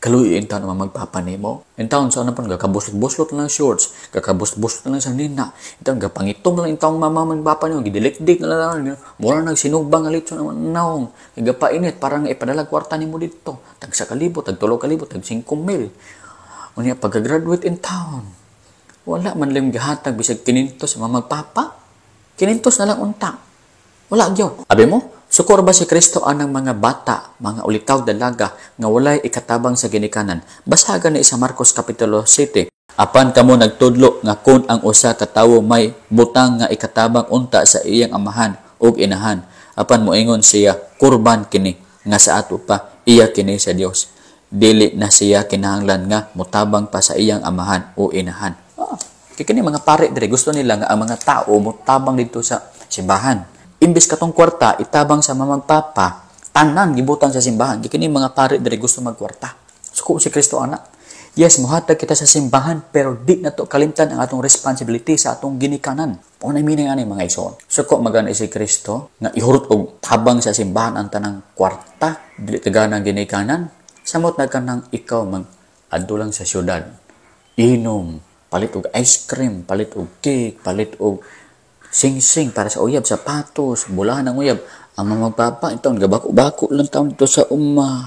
Kaluoy intawn ang magpapa nimo. Intawn sa ano pa, gakabuslot-buslot lang shorts, gakabuslot-buslot lang sa nina. Intawn, gapangitom lang intawn mama magpapa nimo, gidilik-dik na lang. Mura nagsinubang nga litson ang naong. Gapainit, parang ipadala kwarta nimo dito. Tag sa kalibo, tag 3,000, tag 5,000. Unya pagka-graduate in town, wala man lang gihatag bisag 500 sa mga magpapa. 500 na lang unta. Wala gyud. Abi mo, suko ba si Kristo anang mga bata, mga ulitaw dalaga nga walay ikatabang sa ginikanan? Basahan ni sa Marcos Kapitulo 7. Apan kamo nagtudlo nga kon ang usa ka tawo may butang nga ikatabang unta sa iyang amahan ug inahan, apan moingon siya, "Kurban kini nga sa ato pa, iya kini sa Dios." Dili na siya kinahanglan nga motabang pa sa iyang amahan o inahan. Kay kini mga pare dire, gusto nila nga ang mga tao motabang dito sa simbahan. Imbes katong kwarta itabang sa mamagpapa, tanan gibutang sa simbahan. Kay kini mga pare dire gusto magkwarta. Suko si Kristo ana. Yes, muhatag kita sa simbahan, pero di na to kalimtan ang atong responsibility sa atong ginikanan. Mao na meaning ani, mga igsoon. Suko magani si Kristo nga ihurot og tabang sa simbahan ang tanang kwarta, dili tagana ang ginikanan? Samot na kanang ikaw mag adto lang sa syudad. Inom, palit og ice cream, palit og cake, palit og sing-sing para sa uyab, sapatos, bulahan ng uyab. Ang mga magpapa, ito, gabako-bako lang taon dito sa uma.